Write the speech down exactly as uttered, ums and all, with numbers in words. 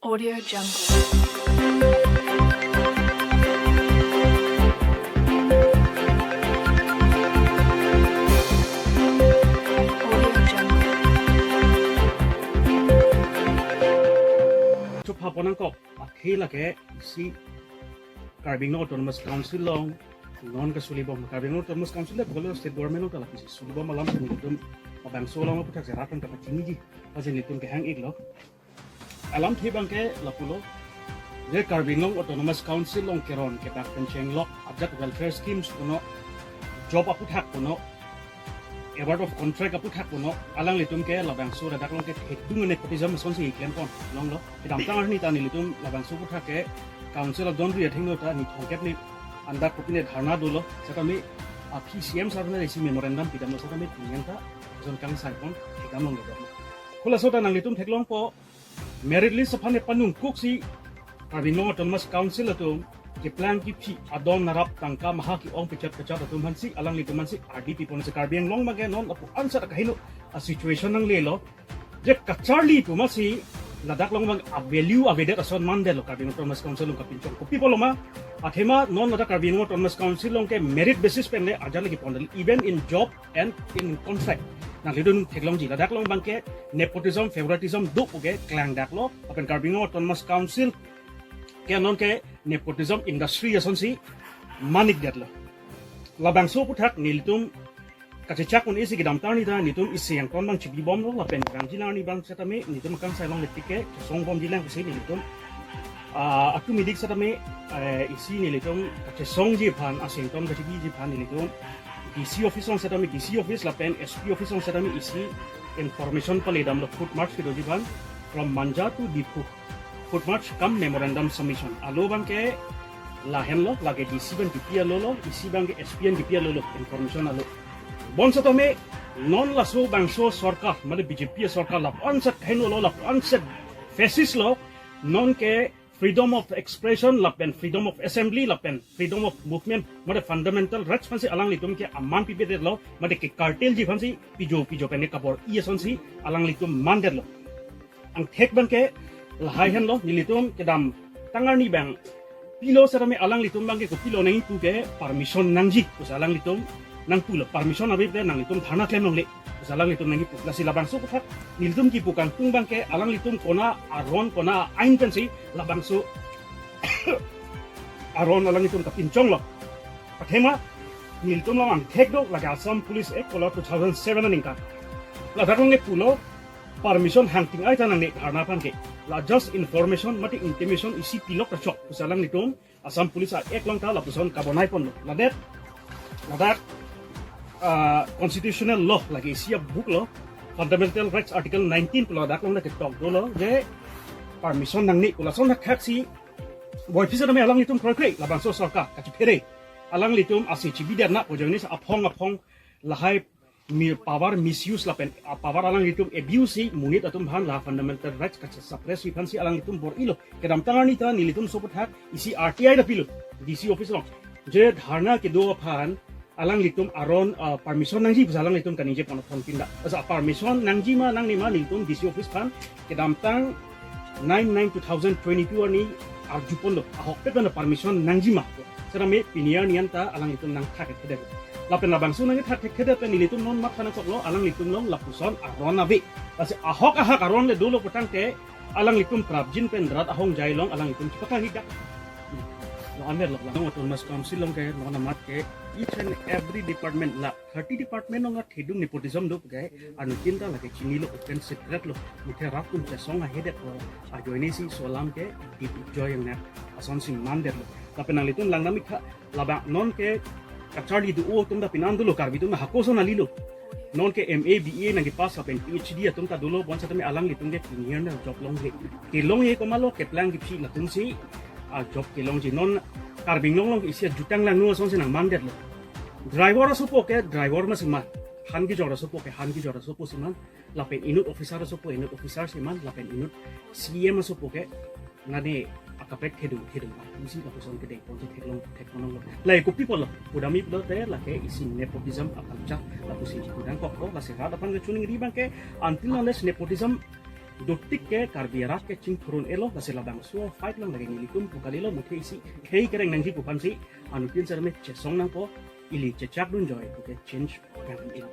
Audio Jungle. Audio Jungle. Chupha ponangkok, akhil lake isi Karbi Anglong Autonomous Council along non kasulibom, Karbi Anglong Autonomous Council le bolo state government along kalak isi sulibom alam nelitum labangso along aphuthak serat kan kapachiniji, pasi nelitum kehang-iklo. Alamthe abangke lapulo, je Karbi Anglong Autonomous Council along keron kedak pen chenglok ajat welfare schemes kono, job aphuthak kono, award of contract aphuthak kono, alanglitum ke labangso ladak along ke thekdun nepotism asonsi klempon longlo. Kedamtang arni ta nelitum labangso aphuthak ke council adon ri athengno ta ni thongkep ni andak kopine dharna dolo, setame aphi C M sir na isi memorandum pidamlo, setame pini an ta jon kangsaipon thekdam longledetlo. Halaso ta nanglitum theklongpo, merit list aphan epanung kuksi Karbi Anglong Autonomous Council atum keplang kephi adon narap tangka maha ke-ong pechat pechat atum aphansi, alanglitum aphansi ardi piponsi Karbi Anglong abangke non lapu ansat kaheno a situation nanglelo. Je kacharli pu masi ladak along abang a value avedet ason mandetlo Karbi Anglong Autonomous Council along kapinchong. Kopi pulo ma, athema non ladak Karbi Anglong Autonomous Council along ke merit basis pen le ajat le kepon, even in job and in contract. Nanglitum theklongji, ladak along abangke nepotism, favoritism do pu ke klangdaklo. Lapen Karbi Anglong Autonomous Council ke non ke nepotism industry asonsi man-ikdetlo. Labangso aphuthak nelitum kachechak un-esi, kedamtang arni ta nelitum isi angkon abang chibibomlo, lapen vangjilang arni abang setame nelitum kangsai longle tik ke chesongbomjilang pusi nelitum, ah, atum idik setame, eh, isi nelitum kachesongji aphan, asengton kachibiji aphan nelitum D C office along setame, D C office lapen S P office along setame isi information paledamlo, foot march kedoji aphan from Manja to Diphu, foot march cum memorandum submission. Alo abangke lahenlo, lake D C abang kipi alolo, isi abangke S P abang kipi alolo, information alo. Bonsetame non laso bangso sorkar, mane B J P sorkar lapu-an set kahenolo, lapu-an set fascist lo, non ke freedom of expression lapen freedom of assembly lapen freedom of movement, mane fundamental rights aphansi alanglitum ke aman pipedetlo, mane ke cartel ji aphansi pijo pijo pen kabor-i asonsi alanglitum mandetlo. Angthek abangke lahai henlo, nelitum kedamtang arni abang pilo setame alanglitum abangke kopilo nangji pu ke permission nangji pusi alanglitum nangpulo, permission ave te nanglitum dharna klem longle pusi alanglitum nangji pu. Lasi labangso aphuthak nelitum kipu kangtung abangke alanglitum kona aron kona ain pensi labangso aron alanglitum kapinchonglo. Athema nelitum along angthek do, lake Assam Police Act pulo two thousand seven aningkan. Ladak along ke pulo permission hangting ai ta nangne dharna aphan ke. La just information mate intimation isi pilok ta chok pusi alanglitum Assam Police Act along ta lapuson kabonai ponlo. Ladet, ladak, ah, constitutional law, lake isi a-book lo, Fundamental Rights Article nineteen pulo ladak along ta ketok dolo, je permission nangne pu. Lason thakthak si boiphit setame alanglitum kroikre, labangso sorkar kachiphere, alanglitum ase chibidet na pu ajoine si aphong aphong lahai mi power misuse lapen, ah, power alanglitum abuse si monit atum aphan la fundamental rights kachesuppress-ji aphansi alanglitum bor-ilo. Kedamtang arni ta nelitum so aphuthak isi R T I ta pilo D C office along, je dharna kedo aphan alanglitum aron, ah, permission nangji pusi alanglitum kaningje pon aphong pinda. Asa permission nangji ma nangne ma nelitum D C office aphan kedamtang nine nine two thousand twenty-two arni arjuponlo, ahokpet pen permission nangji ma. Setame pini arni an ta alanglitum nangthakthekthedet. Lapen labangso nangthakthekthedet pen nelitum non matha nangkoklo, alanglitum along lapuson aron ave. Lasi ahok ahak aron le dolo putangte alanglitum prapjin pen rat ahongjai along alanglitum chepakang-ikdak. Lo amer lo, Karbi Anglong Autonomous Council along ke non amat ke each and every department la thirty department along athedung nepotism do ke, anuttin ta lake chinilo, open secret lo, muthe rat atum chesong ahedet lo, ajoine si so alam ke dip joy yang na asonsi mandetlo. Lapen nanglitum lang namik tha, labang non ke kacharli do-o atum ta pinan dolo, Karbi atum hako ason kalilo. Non ke M A, B A nangkepass lapen P H D atum ta dolo, bonsetame alanglitum ke pini an ta job longle. Kelongji komatlo, keplang kephi latumsi, ah, job kelongji. Non Karbi Anglong along isi ajutang langno asonsi nangmandetlo. Driver asopo ke driver masi man, han kejor asopo ke han kejor asopo si man, lapen inut officer asopo inut officer si man, lapen inut C M asopo ke nane akaprek thedung thedung atumsi lapuson kedeng ponsi theklong theklong lo. Lahai kopi pulo, pudamji pulote lake isi nepotism a-culture lapusi chipudangkoklo. Lasi rat aphan kachiningri abangke until unless nepotism Dotik ke Karbi arat ke chingthurun elo, lasi labangso fight along lake nelitum pu kalilo, muthe isi khei kereng nangji pu aphansi anuttin sir me chesong nangpo, ili chechak dunjoi puke change nang ilo.